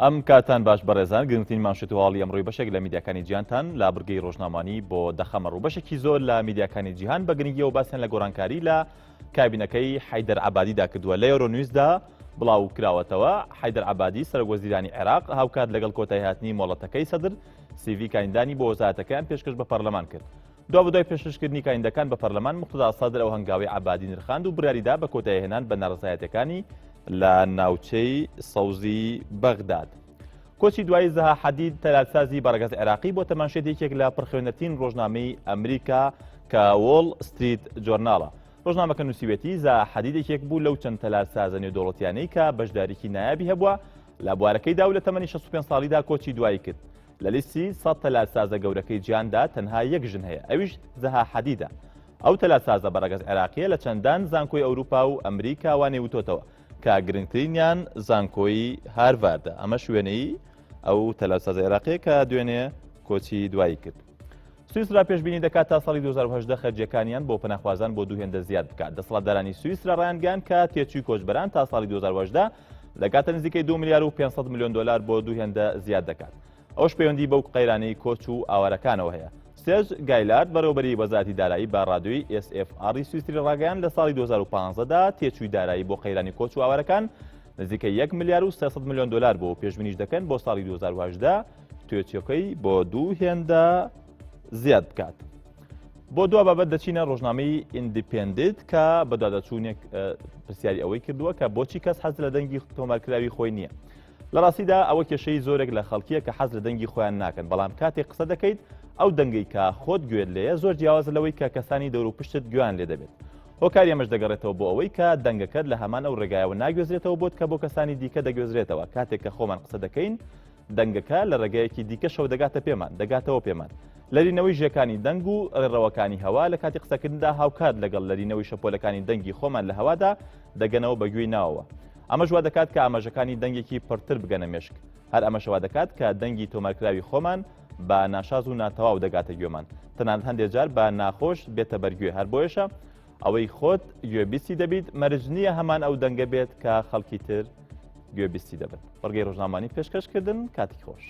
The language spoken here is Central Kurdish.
ئەم کاتان باش بەڕێزان گرنگترین مانشێت و هەواڵی ئەمڕۆی بەشێک لە میدیاکانی جیهانتان لە بڕگەی ڕۆژنامانی بۆ دەخەمە ڕوو بەشێکی زۆر لە میدیاکانی جیهان بە گرنگیەوە باسیان لە گۆڕانکاری لە کابینەکەی حەیدەر عەبادیدا کردووە لە یۆرۆنیوزدا بڵاو کراوەتەوە حەیدەر عەبادی سەرۆک وەزیرانی عێراق هاوکات لەگەڵ کۆتایی هاتنی مۆڵەتەکەی سەدر سیڤی کاندیدانی بۆ وەزارەتەکەیان پێشکەش بە پەرلەمان کرد. دوابەدوای پێشکەشکردنی کاندیدەکان بە پەرلەمان، موقتەدا سەدر ئەو هەنگاوەی عەبادی نرخاند و بڕیاریدا بە کۆتاییهێنان بە ناڕەزایەتیەکانی لە ناوچەی سەوزی بەغداد. کۆچی دوایی زەها حەدید تەلارسازی بە ڕەگەز عێراقی بۆتە مانشێت یەکێک لە پڕخوێنەرترین ڕۆژنامەی ئەمریکا کە وۆڵ ستریت جۆرناڵە. ڕۆژنامەکە نووسیوێتی زەها حەدید یەکێک بوو لەو چەند تەلارسازە نێودەوڵەتیانەی کە بەشداریی نایابی هەبووە لە بوارەکەیدا و لە تەمەنی 65 ساڵیدا کۆچی دوایی کرد. لە لیستی 100 تەلارسازە گەورەکەی جیهاندا تەنها یەک ژن هەیە ئەویش زەها حەدیدە. ئەو تەلارسازە بە ڕەگەز عێراقییە لە چەندان زانکۆی ئەوروپا و ئەمریکا وانەی وتۆتەوە کە گرنگترینیان زانکۆی هارڤاردە. ئەمەش وێنەی ئەو تەلارسازە عێراقییە کە دوێنێ کۆچی دوایی کرد. سویسرا پێشبینی دەکات تا ساڵی 2018 خەرجیەکانیان بۆ پەناخوازان بۆ دوو هێندە زیاد بکات. دەسەڵاتدارانی سویسرا ڕایانگەیاند کە تێچووی کۆچبەران تا ساڵی 2018 دەگاتە نزیکەی 2 ملیار و 500 ملیۆن دۆلار بۆ دوو هێندە زیاد دەکات. ئەوەش پەیوەندی بەو قەیرانەی کۆچ و ئاوارەکانەوە هەیە. سێرج گایلارد بەڕێوەبەری وەزارەتی دارایی بە ڕادیۆی SFR ی سویسری ڕاگەیاند لە ساڵی 2015 دا تێچووی دارایی بۆ قەیرانی کۆچ و ئاوارەکان نزیکەی 1 ملیار و 300 ملیۆن دۆلار بووە و پێشبینیش دەکەن بۆ ساڵی 2018 تێچووەکەی بۆ دوو هێندە زیاد بکات. بۆ دوا بابەت دەچینە ڕۆژنامەی ئیندیپێندت کە بەدواداچوونێک پرسیاری ئەوەی کردووە کە بۆچی کەس حەز لە دەنگی تۆمارکراوی خۆی نییە. لە ڕاستیدا ئەوە کێشەی زۆرێک لە خەڵکیە کە حەز لە دەنگی خۆیان ناکەن، بەڵام کاتێک قسە دەکەیت ئەو دەنگەی کە خۆت گوێت لێیە زۆر جیاوازە لەوەی کە کەسانی دەوروپشتت گوێیان لێ دەبێت. هۆکاری ئەمەش دەگەڕێتەوە بۆ ئەوەی کە دەنگەکەت لە هەمان ئەو ڕێگایەوە ناگوێزرێتەوە بۆت کە بۆ کەسانی دیکە دەگوێزرێتەوە، کاتێک کە خۆمان قسە دەکەین دەنگەکە لە ڕێگایەکی دیکەشەوە دەگاتە پێمان، دەگاتەوە پێمان. لەرینەوەی ژێکانی دەنگ و ڕێڕەوەکانی هەوا لە کاتی قسەکردندا هاوکات لەگەڵ لەرینەوەی شەپۆلەکانی دەنگی خۆمان لە هەوادا دەگەنەوە بە گوێی ناوەوە. ئەمەش وا دەکات کە ئاماژەکانی دەنگێکی پڕتر بگەنە مێشک. هەر ئەمەشە وا دەکات کە دەنگی تۆمارکراوی خۆمان بە ناشاز و ناتەواو دەگاتە گوێمان، تەنانەت هەندێ جار بە ناخۆش بێتە بەر گوێ، هەر بۆیەشە ئەوەی خۆت گوێبیستی دەبیت مەرج نییە هەمان ئەو دەنگە بێت کە خەڵکی تر گوێبیستی دەبن. بڕگەی ڕۆژنامەوانی پێشکەش کردن، کاتی خۆش.